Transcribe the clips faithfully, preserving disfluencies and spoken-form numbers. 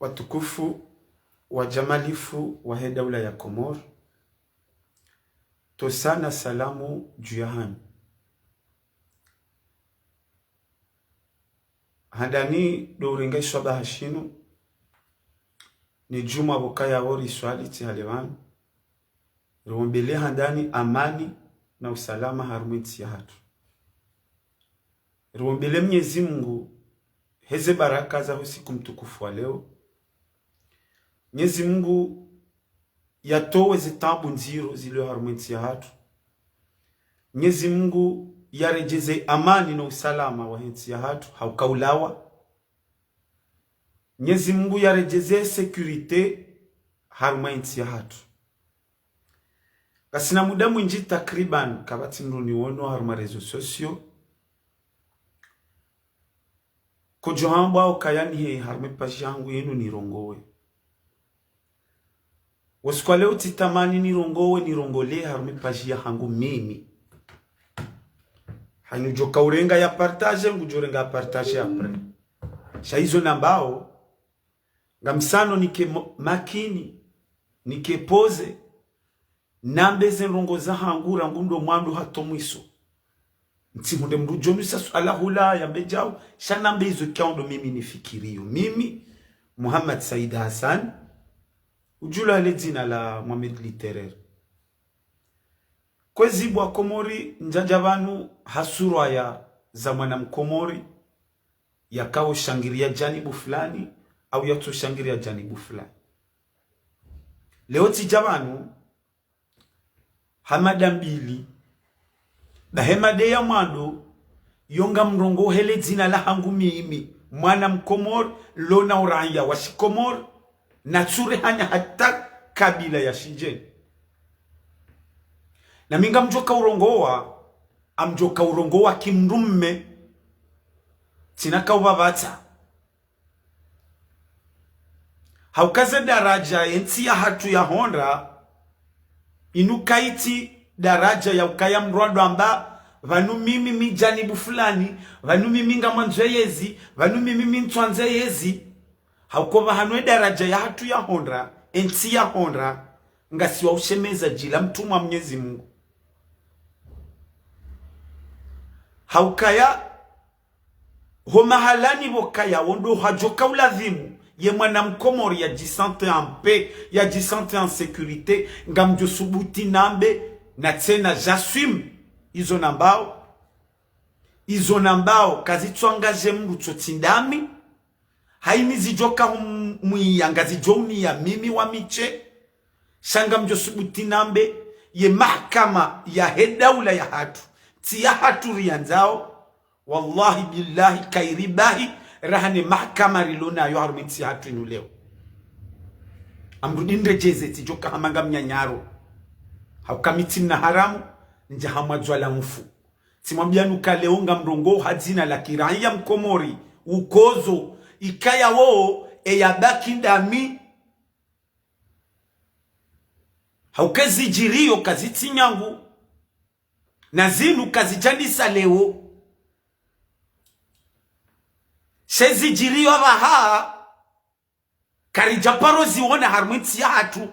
Watukufu, wajamalifu wahe daula ya Komori, ntsosa na salamu dju yahanyu. Handani ndo urenga iswabaha shinu, ne djumwa pvo kaya wo riswali tsi hale pvanu, riwombele handani amani na usalama harumwa entsi yahatru. Riwombele Mnyezi Mungu heze baraka za usiku mtukufu wa leo. Mnyezi Mungu yatowe ze taabu ndziro zilio harumwa entsi yahatru. Mnyezi Mungu yaredjeze amani no usalama wahe ntsi yahatru, hauka ulawa. Mnyezi Mungu yaredjeze sécurité harumwa entsi yahatru. Ngasina muda mwindji takriban kapvatsi mndru niwono harumwa réseaux sociaux. Kodjo hambwa ukaya nihe harumwa page yahangu yinu nirongowe. Wo usiku wa leo tsitamani nirongowe, nirongole harumwa page yahangu mimi. Hanyu djoka urenga ya partage, ngudjo renga ya partage après. Sha izo nambao, ngamsano nike mo-, makini, nike posé, nambe ze ndrongoo zahangu rangu ndo mwando hata mwiso. Ntsi hundre mndru djo nisa suala hula yambe djau, sha nambe izo ikao ndo mimi nifikiriyo. Mimi, Muhammad Said Hassan, udjulwa hale dzina la Mohamed Littéraire. Kwezi bo wa Komori, ndjadja pvanu ha surwa ya za mwana Mkomori, yakao shangiriya janibu fulani, au yatso shangiriya janibu fulani. Leo tsidja pvanu, ha mada mbili. Bahi mada ya mwando, yo ngamrongoo hele dzina lahangu mimi, mwana Mkomori, lona uraiya wa Shikomori, na tsurihanya hata kabila ya shidjeni. Na mi ngamdjoka urongowa, ngamdjoka urongowa kimdrume, tsina ka upvapvatsa. Hauka ze daraja ye ntsi yahatru yahondra, inu kayitsi daraja ya ukaya mndru ndo amba, pvanu mimi mi janibu fulani, pvanu mimi ngamwandzo yezi, pvanu mimi mi ntswandze yezi. Hauka pvahanu ye daraja yahatru yahondra, ye ntsi yahondra, ngasi wa ushemeza djila mtrumwa Mnyezi Mungu. Haukaya, ho mahalani pvo kaya wo ndo hadjoka ulazimu, ye mwana Mkomori yadjisentir en paix, yadjisentir en sécurité, ngamdjo subuti nambe, na tsena j'assume, izo nambao, izo nambao, kazitso angaje mndru tso tsi ndami, haini zidjoka hum-, mwiya, ngazidjo uniya mimi wa mi tse, sha ngamdjo subuti nambe, ye mahakama yahe daula yahatru, ntsi yahatru riyandzao, wallahi billahi, kayiri bahi, raha ne mahakama rilo nayo harumwa entsi yahatru inu leo. Ngamrudi nredjeze, tsidjoka hama ngamnyanyaro. Hauka mi tsi mna haramu, ndja hamwa dzwa la mfu. Tsimwambiyani uka leo ngamrongoo ha dzina la kiraiya Mkomori, ukozo, ikaya wo, eya baki ndami. Hauka zidjiriyo kazitsi nyangu. Na zinu kazidjanisa leo. She zidjiriyo apvaha, karidja paro ziwona harumwa entsi yahatru.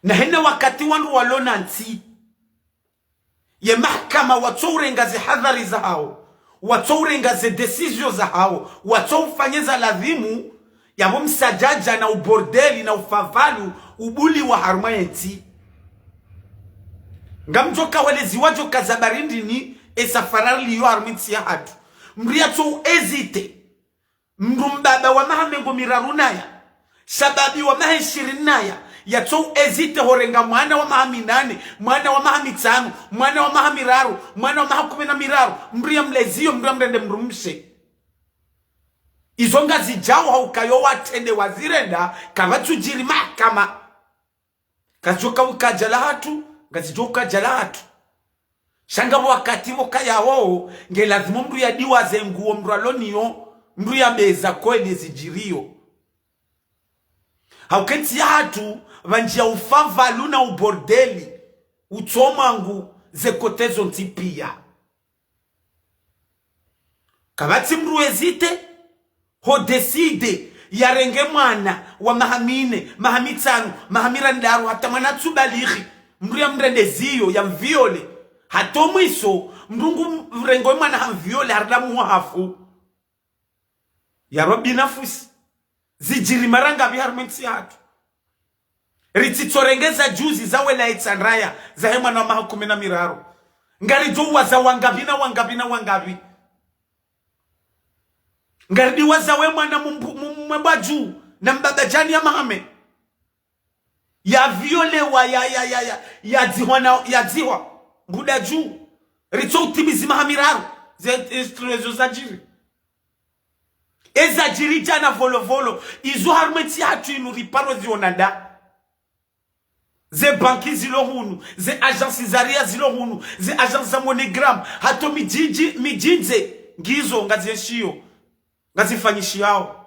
Na hena wakati wandru walona ntsi, ye mahakama watso urenga ze hadhari zahawo, watso urenga ze décision zahawo, watso ufanye za lazimu, yapvo msadjadja na ubordeli na ufavalu ubuliwa harumwa yentsi. Ngamdjoka weleziwa djoka za barindini, esa farali yo harumwa yentsi yahatru. Mndru yatso u hésiter. Mndru mbaba wa maha mengo miraru naya, shababi wa maha ishirini naya, yatso u hésiter horenga mwana wa maha minane, mwana wa maha mitsanu, mwana wa maha miraru, mwana wa maha kume na miraru, mndru yamleziyo, mndru yamrende mndru mshe. Izo ngazidjao hauka yo watrende wazirenda, kapvatsu djiri mahakama. Kazidjoka uka djalahatru, ngazidjoka djalahatru. Sha ngapvo wakati pvo kayawo, nge lazimu mndru yadiwaze nguwo mndru aloniyo, mndru yambe eza kweli zidjiriyo. Hauka yentsi yahatru, pvandjiya ufavalu na ubordeli, utso mwangu ze kote zontsi piya. Kapvatsi mndru hésiter, Ho décidé yarenge mwana wa maha mine, maha mitsanu, maha mirandraru, hata mwana tsubalighi, mndru yamrende ziyo, yamviole. Hata mwiso, mndru ngu mrengo mwana hamviole, harida muwa hafu. Ya Rabbi nafusi. Zidjiri mara ngapvi harumwa entsi yahatru. Ritsitsorenge za juzi za wela Itsandraya, zahe mwana wa maha kume na miraru. Ngaridjo waza wangapvi na wangapvi na wangapvi. Ngaridi waza we mwana mumbu-, mum-, mwembwa dju, na mbaba djani ya mahame. Yaviolewa, ya, ya, ya, ya, yadzihwa na, yadzihwa. Mbuda dju. Ritso utimizi maha miraru. Ze, ze, zo zadjiri. Ezadjiri djana Volovolo. Izo harumwa entsi yahatru inu riparo ziona nda. Ze banki zilo hunu, ze agence za ria zilo hunu, ze agence za MoneyGram, hata midjidji, midjidze, ngizo ngazienshiyo, ngazifanyishiyao.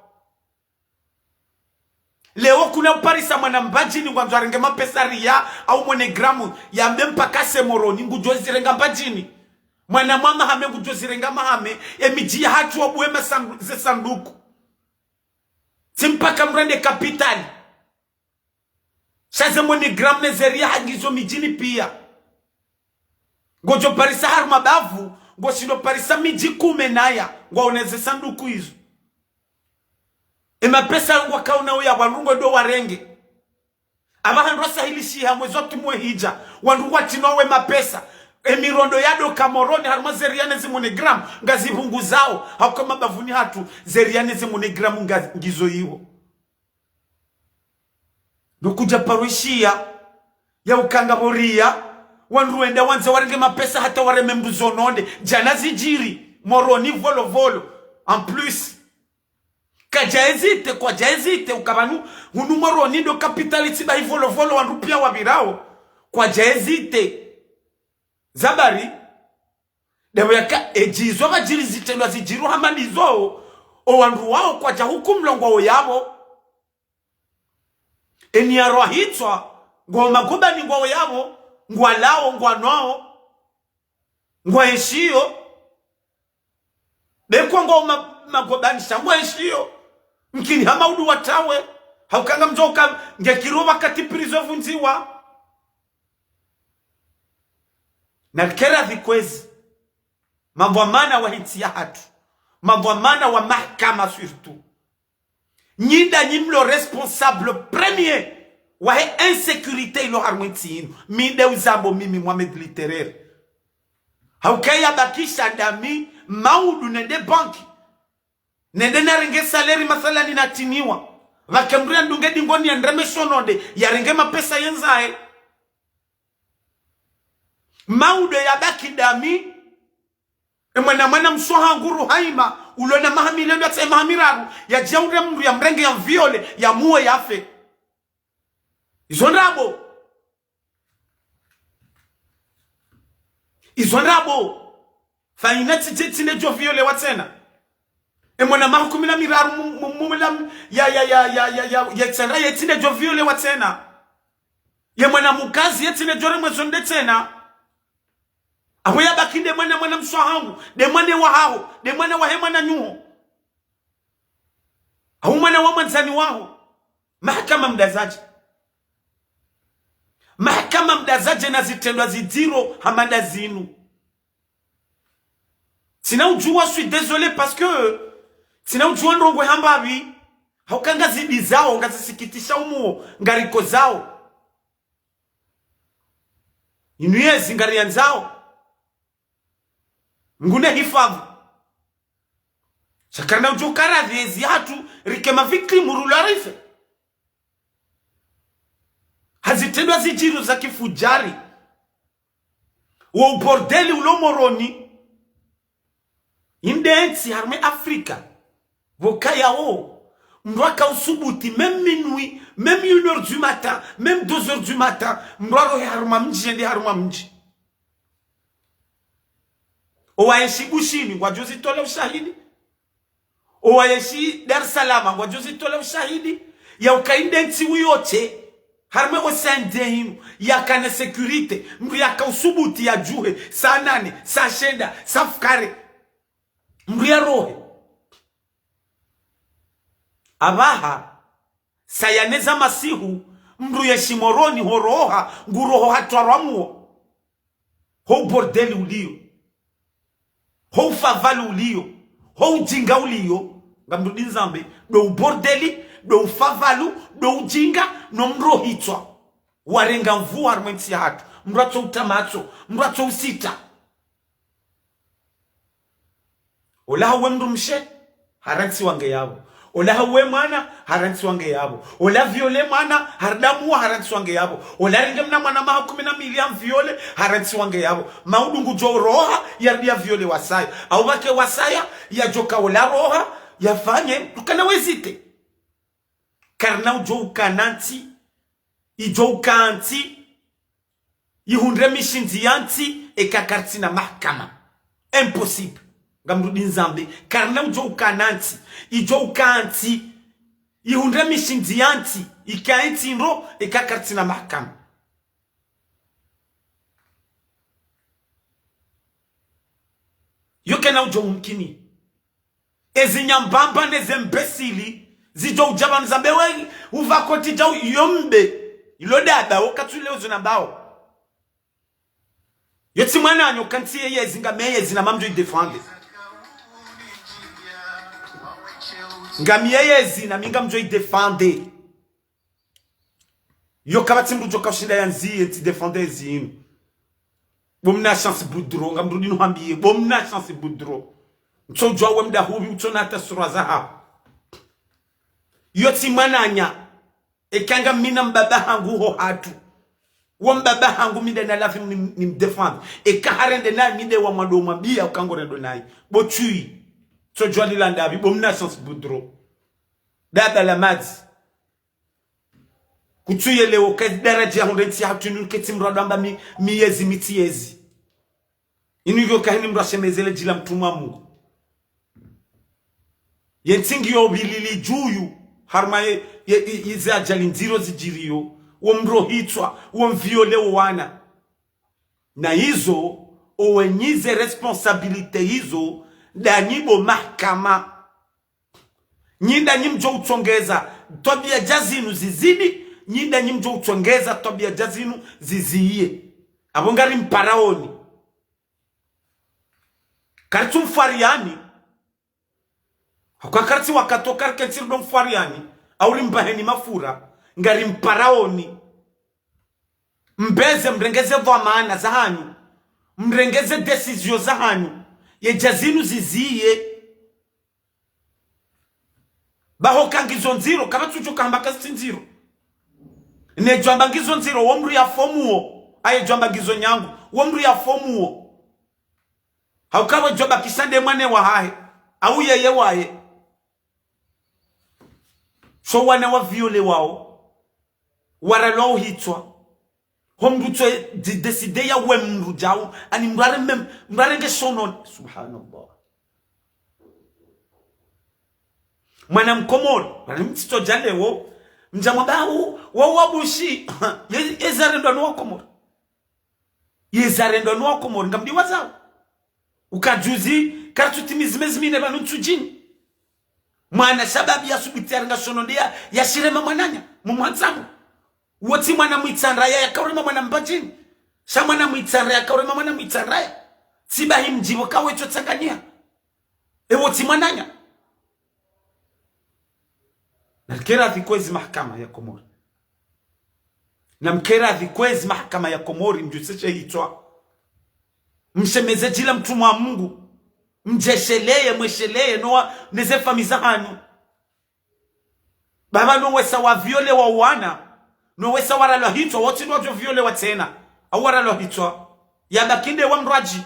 Leo kuna uparisa mwana Mbadjini ngwandzo arenge mapesa ria au MoneyGram, yambe mpaka se Moroni, ngudjo zirenga Mbadjini. Mwana mwa mahame ngudjo zirenga mahame, emidji yahatru wabuwe masandu-, ze sanduku. Tsi mpaka mrende kapitali. Sha ze MoneyGram ne ze ria ha ngizo midjini pia. Ngodjo parisa harumwa bavu, ngoshindo parisa midji kume naya, ngwaone ze sanduku izo. Emapesa ngwakaona uya, wandru ngwendo warenge. Apvaha ndo wasahilishiha mwezi wa tumu we hidja, wandru ngwatsina we mapesa. Emirondo yado ka Moroni harumwa ze ria ne ze MoneyGram, ngazipvunguzao, hauka mabavuni hatru, ze ria ne ze MoneyGram nga-, ngizo iho. Ndo kudja paro ishiya, ya uka ngapvo ria, wandru wenda wandze warenge mapesa hata wareme mbuzo nonde, djana zidjiri, Moroni Volovolo, en plus. Kadja hésité, kwadja hésité, uka pvanu, hunu Moroni ndo kapitali tsi bahi Volovolo wandru pia wapvirao, kwadja hésité. Zabari, ndapvo yaka, edjizo pvadjiri zitrendwa zidjiri hama ndizo, owandru wao kwadja hukumlwa ngwao yapvo. Eni yarwa hitswa, ngwao magobani ngwao yapvo, ngwalao, ngwanwao, ngwaenshiyo. Be kwa ngwao ma-, magobani sha ngwaenshiyo. Mkini hama udu watawe, hauka ngamdjo uka ngekiro wakati prison vundziwa. Na kera vikwezi. Mambo amana wa hintsi yahatru. Mambo amana wa mahakama surtout. Nyi nda nyi mlo responsable premier wahe insécurité ilo harumwa entsi inu. Mi nde uzambo mimi Mohamed Littéraire. Hauka yabakisha ndami maudu nende banki. Nende narenge salaire mathalani natiniwa. Pvake mndru yandunge dingoni yandreme shononde, yarenge mapesa yendzaye. Maudu yabaki ndami, emwana mwana mshe wahangu Ruhaima, ulo na maha mili ndo hata emaha miraru, yadja ure mndru yamrenge yamviole, yamuwe yafe. Izo ndrabo. Izo ndrabo. Faina tsi-, tsi-, tsine djo violewa tsena. Emwana maha kume na miraru mu-, mu-, mu-, mula m-, ya, ya, ya, ya, ya, ya, ya tsena, ye tsine djo violewa tsena. Ye mwana mukazi ye tsine djo remwe zo nde tsena. Apvo yabaki nde mwana, mwana mshe wahangu, nde mwana wahaho, nde mwana wahe mwananyaho. Au mwana wa mwandzani waho. Mahakama mdazadje. Mahakama mdazadje na zitrendwa zidziro hama nda zinu. Tsina udjuwa, je suis désolé parce que tsina udjuwa ndrongo hamba pvi. Hauka ngazidizao, ngazisikitisha umuo, ngarikozao. Inu yezi ngariyandzao. Mngu ne hifadhwi. Sha karina udjo kara vyezi hatru rike ma victime rularife. Hazitrendwa zidjiro za kifudjari. Wo ubordeli ulo Moroni. Inde ntsi harumwa Afrika. Pvoka yawo. Mndru aka usubuti, même minuit, même une heure du matin, même deux heures du matin, mndru arohe harumwa mdji, yende harumwa mdji. Owaenshi Bushini, ngwadjo zitolea ushahidi. Owaenshi Dar es Salaam, ngwadjo zitolea ushahidi. Ya uka inde ntsi uyontsi, harumwa o C N D inu, yakana sécurité, mndru yaka usubuti yadjuhe, saa nane, saa shenda, saa fukare. Mndru yarohe. Apvaha, saya neza masihu, mndru ye Shimoroni horoha, nguroho hatwarwa muo. Ho ubordeli uliyo. Ho ufavalu uliyo. Ho ujinga uliyo. Ngamrudi nizambe, ndo ubordeli, ndo ufavalu, ndo ujinga, no mndru hitswa. Warenga nvuu harumwa entsi yahatru. Mndru atso utamatso, mndru atso usita. Ola hauwe mndru mshe, harantsi wange yapvo. Ola hauwe mwana, harantsi wange yapvo. Ola viole mwana, haridamuwa, harantsi wange yapvo. Ola renge mna mwana maha kumi na mili ya mviole, harantsi wange yapvo. Maudu ngudjo roha, yaridi ya viole wasaya. Au pvake wasaya, yadjoka ola roha, yafanye, tukana wezite. Karina udjo ukana ntsi, idjo uka ntsi, ihundre mishindzi ya ntsi, eka karitsina mahakama. Impossible. Ngamrudi nizambe, karina udjo ukana ntsi, idjo uka ntsi, ihundre mishindzi ya ntsi, ika ntsi ndro, eka karitsina mahakama. Yo kayina udjo umkini. Ezi nyambamba neze mbesili, zidjo udja pvanu zambe we, upva koti djau yo mbe. Ilo dada, okatsule uzo na mbao. Yo tsi mwananya, okantsi yeyezi, ngami yeyezi na mi ngamdjo idéfendre. Ngami yeyezi na mi ngamdjo idéfendre. Yo kapvatsi mndru djoka ushinda yandziye ntsi défendre ezi inu. Bo mna chance Boudreau, ngamrudi nuhambiye, bo mna chance Boudreau. Ntsodjuwa we mdahupvi, utsona hata sura zahaho. Yo tsi mwananya, eka ngami na mbaba hangu ho hatru. Wo mbaba hangu mi nde na lavi ni, nimdéfendre. Eka harende naye mi nde wa mwando mwambiya uka ngorendo naye. Bo tsui. Ntsodjuwa lila ndapvi, bo mna chance Boudreau. Dada la madzi. Kutsu yelewo ka daraja ya hundre ntsi yahatru inu ketsi mndru ado amba mi, mi yezi, mi tsi yezi. Inu yo kahini mndru ashemezele djila mtrumwa Mungu. Ye ntsi ngiyo pvilili djuyu, harumwa ye, ye, ye, ye ze ajali ndziro zidjiriyo, wo mndru hitswa, wo mviole wo wana. Na izo, owenyi ze responsabilité izo, ndanyi bo mahakama. Nyi ndanyi mdjo utsongeza twabiya dja zinu zizidi, nyi ndanyi mdjo utsongeza twabiya dja zinu ziziye. Apvo ngari mparaoni. Karitsu mfwariyani. Hauka karitsi wakati wo karikentsi rido mfwariyani, au rimbaheni mafura, ngari mparaoni. Mbeze mrenge ze dhwamana zahanyu, mrenge ze décision zahanyu, ye dja zinu ziziye. Baho ka ngizo ndziro, kapvatsi udjo ka hamba kazitsi ndziro. Ne djo amba ngizo ndziro, wo mndru ya fomuo, aye djo amba ngizo nyangu, wo mndru ya fomuo. Hauka we djo bakisha nde mwana wahahe, au yeye waye. So wana wa viole wao, waralwa uhitswa. Ho mndru tso dji décider ya we mndru djau, ani mndru areme, mndru arenge shono. Subhanallah. Mwana mkomori, wani mtsito dja lewo, mdja mwamba u, wa wabushi, ye, ye zarendwa no wakomori. Ye zarendwa no wakomori, ngamdi wazao. Uka juzi, karitsu timizi mezi mine pvanu ntsudjini. Mwana shababi ya subuti ya renga shono nde ya, ya shirema mwananya, mumwandzamu. Wo tsi mwana mwitsandraya, ya kaurema mwana mbadjini. Sha mwana mwitsandraya, ya kaurema mwana mwitsandraya. Tsi bahi mdjibu kawe tso tsanganyiha. Ewo tsi mwananya. Na rike radhi kwezi mahakama ya Komori. Na mke radhi kwezi mahakama ya Komori, mdjuse she hitswa. Mshemeze djila mtrumwa Mungu. Mdjesheleye, mwesheleye, no wa, neze fami zahanyu. Baba no wesa wa viole wa wana, no wesa waralwa hitswa, wo tsi ndo wadjo viole wa tsena. Au waralwa hitswa. Ya baki nde wa mndru wadji.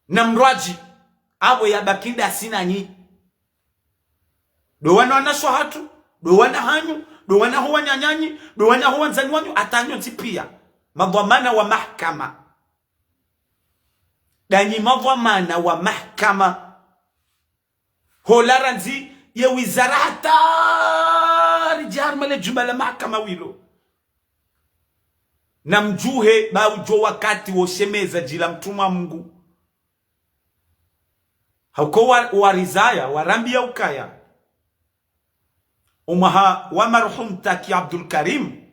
Na mndru wadji, apvo ya baki nda si nanyi. Ndo wana wanashe wahatru, ndo wana hanyu, ndo wana ho wananyanyu, ndo wana ho wandzani wanyu, hata nyontsi piya. Madhwamana wa mahakama. Ndanyi madhwamana wa mahakama. Hola randzi ye wizara hata ridja harumwa le djumba la mahakama wilo. Na mdjuhe ba udjo wakati wo shemeza djila mtrumwa Mungu. Hauka wa, warizaya, warambiya ukaya. Omwaha wa marhum Taki Abdul Karim,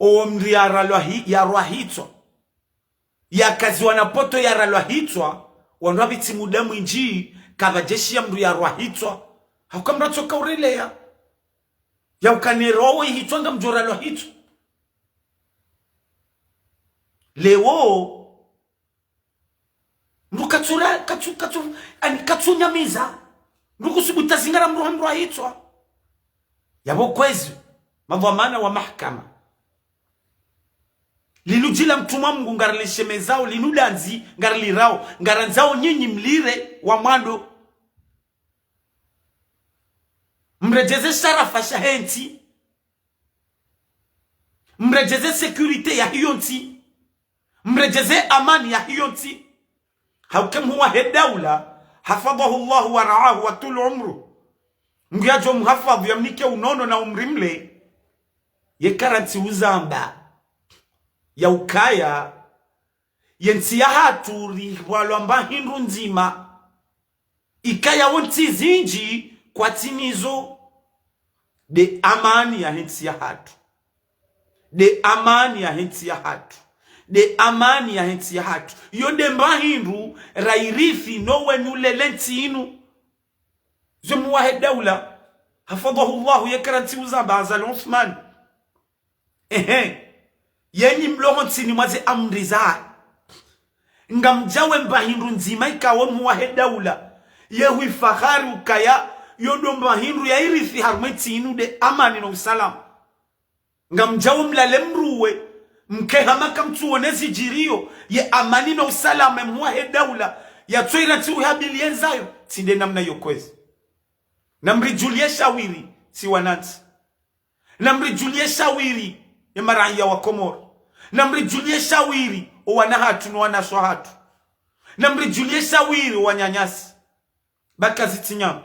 owo mndru yaralwa hi-, yarwa hitswa. Yakaziwa na poto yaralwa hitswa, wandru wapvitsi muda mwindji, kapvadjeshi ya mndru yarwa hitswa. Hauka mndru atsoka ureleya. Yauka nero we hitswa ngamdjo ralwa hitswa. Leo, mndru katsura, katsu, katsu, ani katsunyamiza. Mndru kusubuta zingara mndru ha mndru wa hitswa. Yapvo kwezi, madhwamana wa mahakama. Linu dji la mtrumwa Mngu ngarilishemezao, linu dandzi ngarilirao, ngarandzao nyinyi mlire wa mwando. Mredjeze sharafa shahe ntsi. Mredjeze sécurité yahe iyo ntsi. Mredjeze amani yahe iyo ntsi. Hauka mhuu wahe daula, hafadhahu Allahu wa raahu wa tula umruhu. Mngu yadjo mhafadhu yamnike unono na umri mle. Ye karantsi uzamba. Yaukaya, ye ntsi yahatru rihwalwa mba hindru ndzima. Ikaya wo ntsi zindji kwatsina izo. Nde amani yahe ntsi yahatru. Nde amani yahe ntsi yahatru. Nde amani yahe ntsi yahatru. Iyo nde mba hindru rayirithi no wenyi ulele ntsi inu. Zo mhuu wahe daula, hafadhahu Allahu, ye karantsi uzamba Azali Assoumani. Ehe. Yenyi mlo ho ntsini mwa ze amri zahe. Ngamdjawe mba hindru ndzima ikao mhuu wahe daula. Ye hwifahari ukaya, yo ndo mba hindru yayirithi harumwa entsi inu nde amani no usalama. Ngamdjawe mlale mruwe, mke hama kamtsuone zidjiriyo, ye amani no usalama mhuu wahe daula, yatsoira ntsi uhabili yendzayo, tsi nde namna iyo kwezi. Namridjuliye shawiri, si wanantsi. Namridjuliye shawiri, ye maraiya wa Komori. Namridjuliye shawiri, o wana hatru no wanashe hatru. Namridjuliye shawiri, o wananyasi. Ba kazitsi nyangu.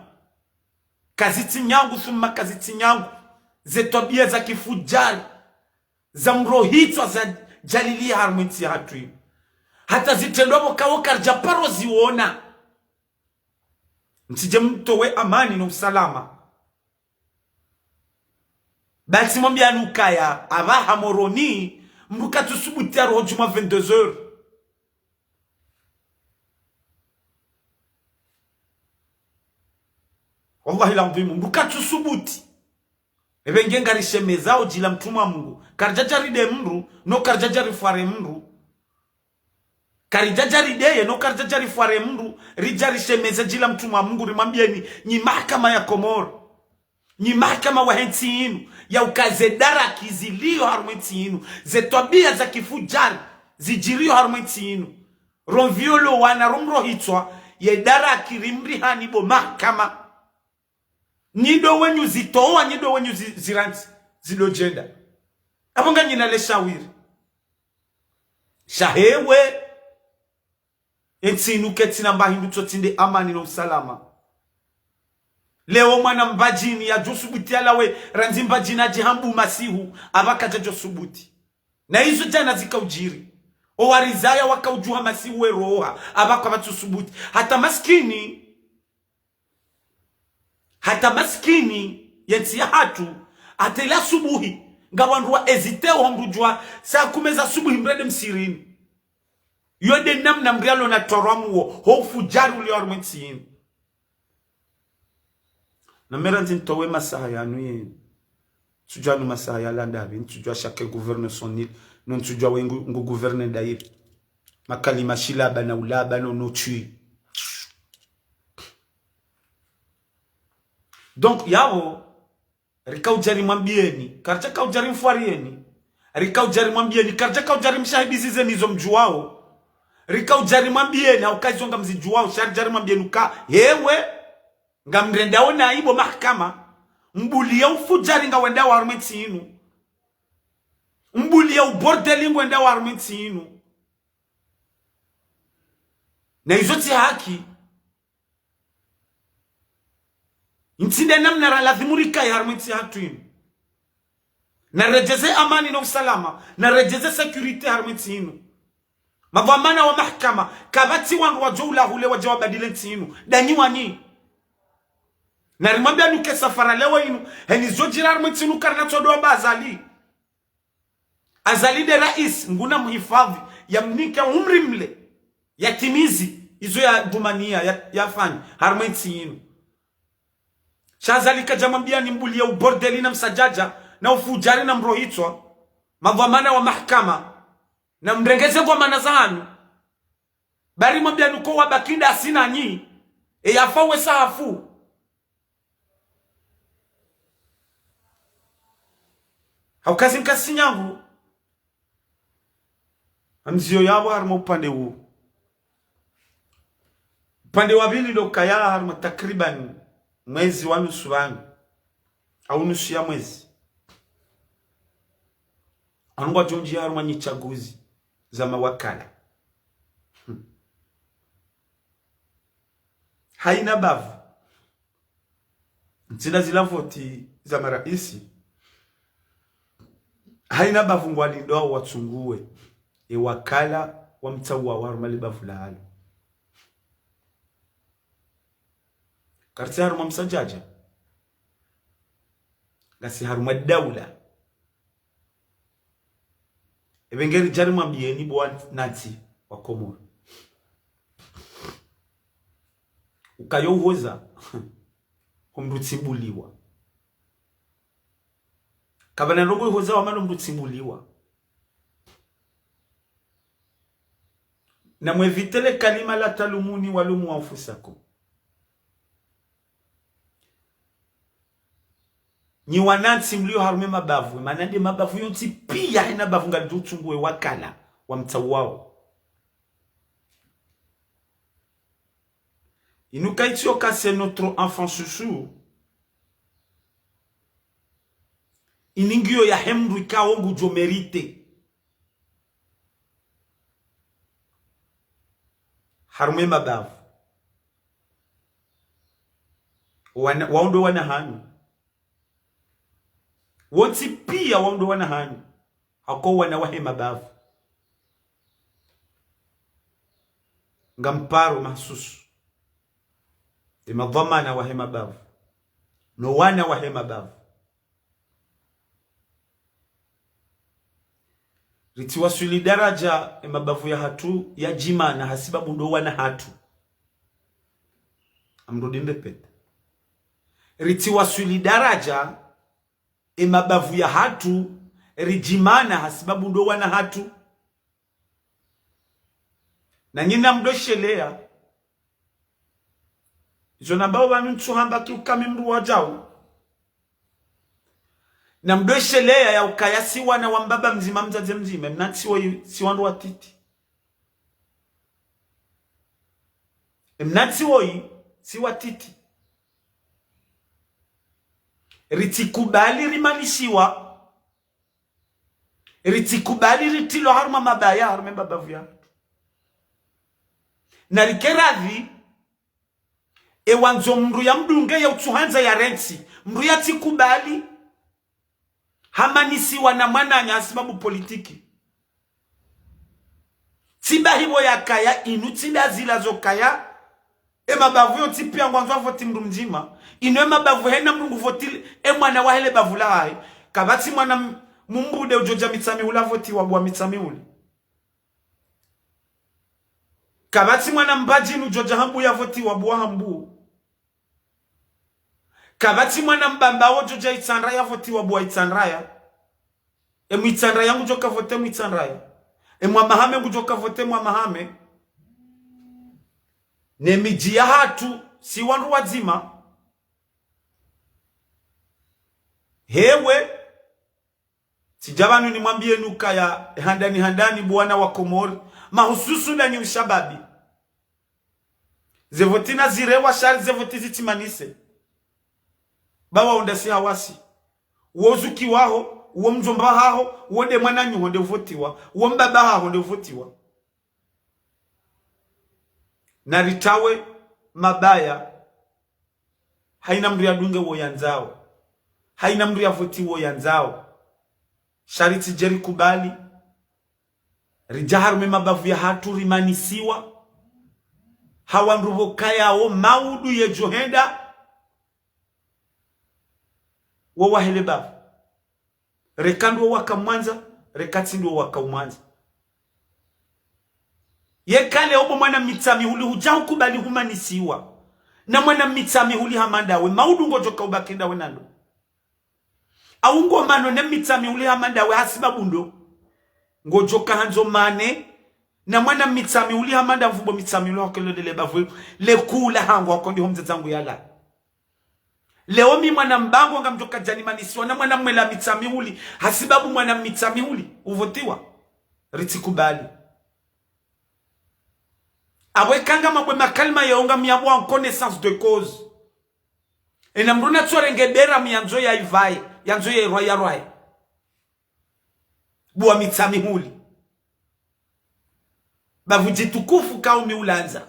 Kazitsi nyangu, thumma kazitsi nyangu. Ze twabiya za kifudjari. Za mro hitswa zadjaliliya harumwa entsi yahatru inu. Hata zitrendwa pvo kawo karidja paro ziwona. Ntsidje mtowe amani no usalama. Ba tsi mwambiyani ukaya, apvaha Moroni, mndru katsusubuti yaroho djumwa vingt-deux heures. Wallahi al-adhim, mndru katsusubuti. Epvenge ngarishemezao dji la mtrumwa Mngu. Karidjadja ride mndru, no karidjadja rifware mndru. Karidjadja rideye, no karidjadja rifware mndru, ridja rishemeze dji la mtrumwa Mngu, rimwambiyeni, nyi mahakama ya Komori. Nyi mahakama wahe ntsi inu, yauka ze daraki ziliyo harumwa entsi inu, ze twabiya za kifudjari, zidjiriyo harumwa entsi inu. Romviolo wana romro hitswa, ye daraki rimrihani bo mahakama. Nyi ndo wenyi uzitowa, nyi ndo wenyi uzi-, zirantsi, zido djenda. Apvo nganyina le shawiri. Shahewe, entsi inu ketsina mba hindru tsotsi nde amani no usalama. Leo mwana Mbadjini yadjosubuti yalawe, randzi Mbadjini adje hambu masihu, apvaha kadjadjosubuti. Na izo djana zikaudjiri. O warizaya wakaudjuha masihu weroha, apvaha kwapvatsusubuti. Hata maskini, Hata maskini, ye ntsi yahatru, hata ila subuhi, nga wandru wa hésité ho mndru djuwa, saa kume za subuhi mrende msirini. Yo nde namna mndru yalo na twarwa muwo, ho ufudjari uliyo harumwa entsi yinu. Na mera ndzi ntowe masaha yanu yinu. Ntsudjuwa nu masaha yala ndapvi, ntsudjuwa chaque gouverne son île, no ntsudjuwa we ngu, ngu gouverne ndayipvi. Makalima shilaba na ulaba no, no tswi. Donc, yapvo, rikaudja rimwambiyeni, karidja kaudja rimfwariyeni, rikaudja rimwambiyeni, karidja kaudja rimshahibizizeni izo mdjuwao, rikaudja rimwambiyeni, hauka izo ngamzidjuwao, sha ridja rimwambiyeni uka, hewe, ngamrendao nayi bo mahakama, mbuliya ufudjari ngawendao harumwa entsi yinu. Mbuliya ubordeli ngwendao harumwa entsi yinu. Na izo tsi haki. Ntsi nde namna ra lazimu rikaye harumwa entsi yahatru yinu. Na redjeze amani no usalama, na redjeze sécurité harumwa entsi yinu. Madhwamana wa mahakama, kapvatsi wandru wadjo ula hule wadje wabadili entsi yinu. Ndanyi wanyi. Na rimwambia nuke safara leo inu, heni zo djiri harumwa entsi inu karina tsodo amba Azali. Azali nde raisi, Mngu na mhifadhi, ya mnike umri mle, ya timizi izo ya dhwamaniya, ya, ya fanya harumwa entsi inu. Sha Azali kadja mwambia ni mbulie ubordeli na msadjadja, na ufudjari na mrohitswa, madhwamana wa mahakama, na mrengeze dhwamana zahanyu. Bari mwambia nuko wabaki ndasi nanyi, e yafa we sahafu. Hauka zi nkasi nyangu, amziyo yapvo harumwa upande wu. Upande wa pvili ndo ukaya harumwa takriban mwezi wa nusu pvanu, au nusu ya mwezi, wanu ngwadjo ndjia harumwa nyi tsaguzi za mawakala. Hmm. Haina bavu. Ntsinda zila voti za maraisi, haina bavu ngwalindao watsunguwe e wakala wamtsauwa harumwa le bavu lalo. Karitsi harumwa msadjadja. Ngasi harumwa daula. Ebe ngeri djari mwambieni bo wanantsi wa Komori. Ukaya uhodza, ho mndru tsi mbuliwa. Kapvana ndrongo ihodza wamalo mndru tsi mbuliwa. Na mwevite le kalima la talumuni walumu anfusakum. Nyi wanantsi mlio harumwa e mabavu, mana nde mabavu yontsi pia haina bavu ngalidjo utsunguwe wakala wamtsauwao. Inu kaitsi yo ka c'est notre enfant chouchou. Ini ngiyo yahe mndru ikao ngudjo mérité. Harumwa e mabavu. Wana, wao ndo wana hanyu. Wontsi pia wao ndo wana hanyu. Hauka wana wahe mabavu. Ngamparo mahsusu. E madhwamana wahe mabavu. No wana wahe mabavu. Ritsiwaswili daraja e mabavu yahatru yadjimana hasibabu ndo wana hatru. Amrudi ndepeta. Ritsiwaswili daraja e mabavu yahatru ridjimana hasibabu ndo wana hatru. Na nyi namdo sheleya. Izo nambao pvanu ntsuhamba ki ukaya mi mndru wa djau. Namdo sheleya ya ukaya si wana wa mbaba mdzima mdzadze mdzima. Emnantsi woyi si wandru watiti. Emnantsi woyi si watiti. Ritsikubali rimanisiwa. Ritsikubali ritilwa harumwa mabaya harumwa e mabavu yahatru. Na rike radhi, e wandzo mndru ya mdunge ya utsuhandza ya rentsi, mndru yatsikubali hamanisiwa na mwananya hasibabu politiki. Tsi bahi pvo yakaya inu tsi nda zila zo kaya. E mabavu yontsi pia ngwandzo avoti mndru mdzima. Inu e mabavu haina mndru nguvoti e mwana wahe le bavu lahahe. Kapvatsi mwana m-, mumbude udjodja Mitsamihuli avotiwa bo wa Mitsamihuli. Kapvatsi mwana mbadjini udjodja Hambu yavotiwa bo wa Hambu. Kapvatsi mwana Mbamba wodjodja Itsandraya yavotiwa bo wa Itsandraya. E Mwitsandraya ngudjo ka vote Mwitsandraya. E Mwamahame ngudjo ka vote Mwamahame. Ne midji yahatru si wandru wadzima. Hewe, tsidja pvanu nimwambiye nukaya handani handani bo wana wa Komori, mahususu ndanyi ushababi. Ze voti nazirewa shari ze voti zitsimanise. Ba waonda si hawasi. Wo zuki waho, wo mdjomba haho, wo nde mwananyaho nde uvotiwa, wo mbaba haho nde uvotiwa. Naritawe mabaya. Haina mndru yadunge wo yandzao. Haina mndru yavoti wo yandzao. Sha ritsidje rikubali ridja harumwa e mabavu yahatru rimanisiwa ha wandru pvo kayao maudu yedjo henda. wo wahele bavu. Reka ndo wakamwandza, reka tsi ndo wakaumwandza. Yeka leo bo mwana Mitsamihuli hudja hukubali humanisiwa na mwana Mitsamihuli hama ndawe, maudu ngodjoka ubaki ndawe na ndo? Au ngomano ne Mitsamihuli hama ndawe hasibabu ndo ngodjoka handzo mane na mwana Mitsamihuli hama nda mvu bo Mitsamihuli hakelelele bavu le kula hangu hakondi ho mdzadze wangu yala. Leo mi mwana Mbangwa ngamdjoka djanimanisiwa na mwana Mwela Mitsamihuli hasibabu mwana Mitsamihuli uvotiwa? Ritsikubali. Awe kanga mabwe makalima yao ngam yapvo en connaissance de cause. Ena mdru natsorenge bera mi yandzo ya ivaye, yandzo ya irwaya rwaya. Bo wa Mitsamihuli. Bavu djitukufu kaumi ulandza.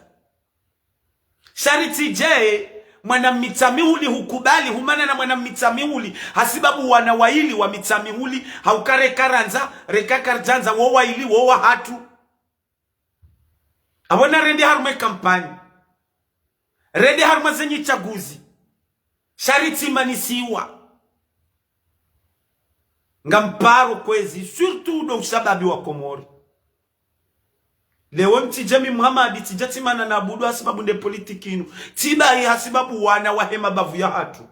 Sha ritsidje mwana Mitsamihuli hukubali humana na mwana Mitsamihuli hasibabu wana waili wa Mitsamihuli, hauka reka randza, reka karidjandza, wo waili wo wahatru. Apvo na rende harumwa e kampanyi. Rende harumwa ze nyitsaguzi. Sha ritsimanisiwa. Ngamparo kwezi, surtout ndo ushababi wa Komori. Leo ntsidje mi Muhammad, tsidja tsimana na Abudu hasibabu nde politiki inu. Tsibahi hasibabu wana wahe mabavu yahatru.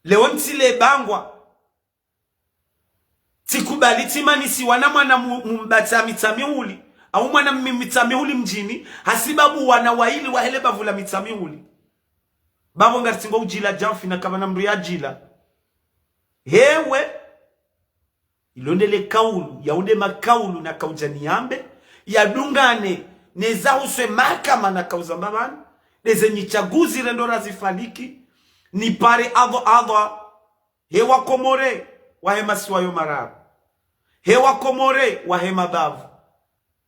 Leo ntsile Bangwa. Tsikubali tsimanisiwa na mwana mu-, mu-, Mbatsa Mitsamihuli, au mwana mi-, Mitsamihuli mdjini, hasibabu wana waili wahele bavu la Mitsamihuli. Bapvo ngaritsingo udjila djamfi na kapvana mdru yadjila. Hewe, ilo ndele kaulu, yao nde makaulu nakaudja niyambe, yadungane neza huswe mahakama nakauzamba pvanu, ndeze nyitsaguzi rendo razifaliki, nipare adho adho, he wa Komori, wahe masiwa yo mararu. He wa Komori, wahe mabavu.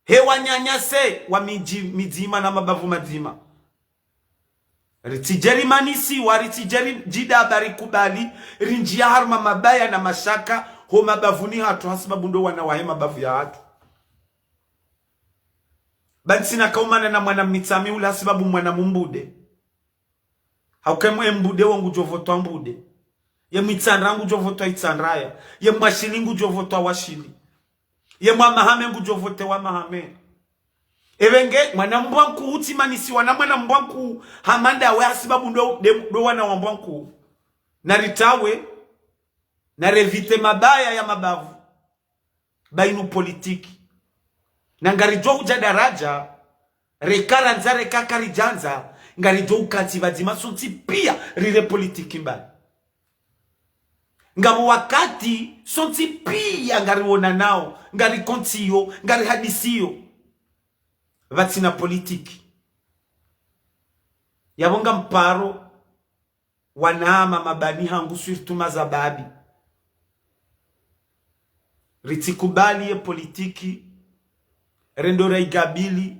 He wananyasi, wa midji, midzima na mabavu madzima. Ritsidje rimanisiwa, ritsidje ridjida bari kubali, rindjiya harumwa mabaya na mashaka, ho mabavuni hatru hasibabu ndo wana wahe mabavu yahatru. Ba ntsina kaumana na mwana Mitsamihuli hasibabu mwana mumbude. Hauka ye mbude wo ngudjovotwa mbude. Ye mwitsandraya ngudjovotwa itsandraya. Ye mwashili ngudjovotwa washili. Ye mwamahame ngudjovotewa mahame. Epvenge, mwana Mbwankuu utsimanisiwa na mwana Mbwankuu hama ndawe hasibabu ndo, nde, ndo wana wa Mbwankuu. Na ritawe, na revite mabaya ya mabavu. Ba inu politiki. Na ngaridjo udja daradja, reka randza, reka karidjandza, ngaridjo ukantsi pvadzima sontsi piya rire politiki mbali. Ngapvo wakati sontsi piya ngariwonanao, ngarikontio, ngarihadisio. Pvatsina politiki. Yapvo ngamparo, wanama mabani hangu surtout mazababi. Ritsikubali ye politiki, rendo raigabili,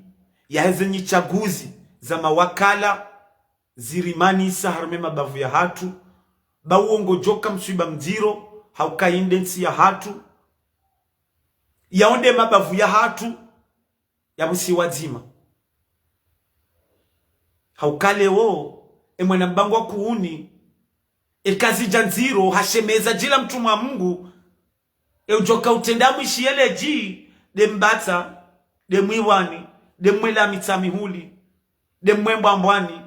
yaheze nyitsaguzi za mawakala, zirimanisa harumwa e mabavu yahatru, ba uwo ngodjoka mswiba mdziro, hauka inde ntsi yahatru, yao nde mabavu yahatru, ya busiwa dzima. Hauka leo, e mwana Mbangwa kuuni, e kazidja ndziro, hashemeza djila mtrumwa Mungu, e udjoka utrenda mwishiye ledji, nde Mbatsa, nde Mwiwani, nde Mwela Mitsamihuli, nde Mwembwambwani,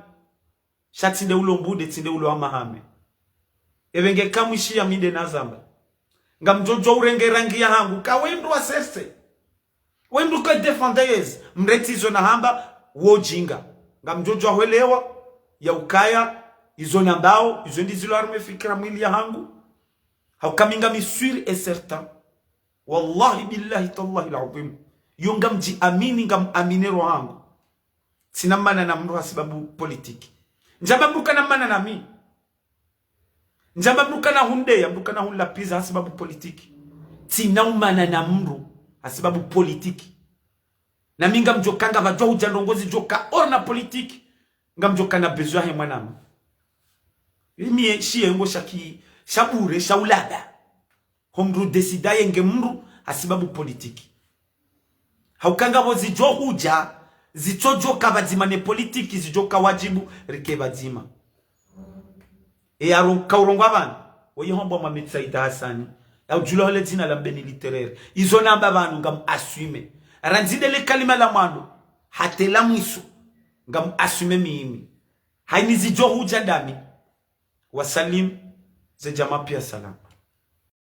sha tsi nde ulo mbude, tsi nde ulo wa mahame. Epvenge kamwishiya mi nde nazamba. Ngamdjodjo urenge rangi yahangu, ka wendru wa serse. Wendru ka défendeurs, mreti izo nahamba, wo djinga. Ngamdjodjo ahwelewa, ya ukaya, izo nambao, izo ndizilo harumwa e fikira mwili yahangu. Hauka mi ngami sûr et certain. Wallahi billahi tallahi al-azim. Yo ngamdjiamini, ngam aminero hangu. Tsina mana na mndru hasibabu politiki. Ndjamba mndru kana mana na mi. Ndjamba mndru kana hundeya, mndru kana hunlapviza hasibabu politiki. Tsina umana na mndru hasibabu politiki. Na mi ngamdjoka ngapvadjwa hudja ndrongo zidjoka hors na politiki. Ngamdjoka na besoin he mwanama. Imi ye, shiyengo sha ki, sha bure, sha ulada. Ho mndru décida yenge mndru hasibabu politiki. Hauka ngapvo zidjo hudja, zitsodjoka pvadzima ne politiki, zidjoka wadjibu, rike pvadzima. Eya ron-, kaurongoa pvanu. Woyi hombwa Mohamed Said Hassani. Ya udjulwa hole dzina la Mbeni Littéraire. Izo namba pvanu ngam assume. Randzi nde le kalima la mwando hata la mwiso. Ngam assume mimi. Hayini zidjo hudja ndami. Wasalim ze djamaa pia salam.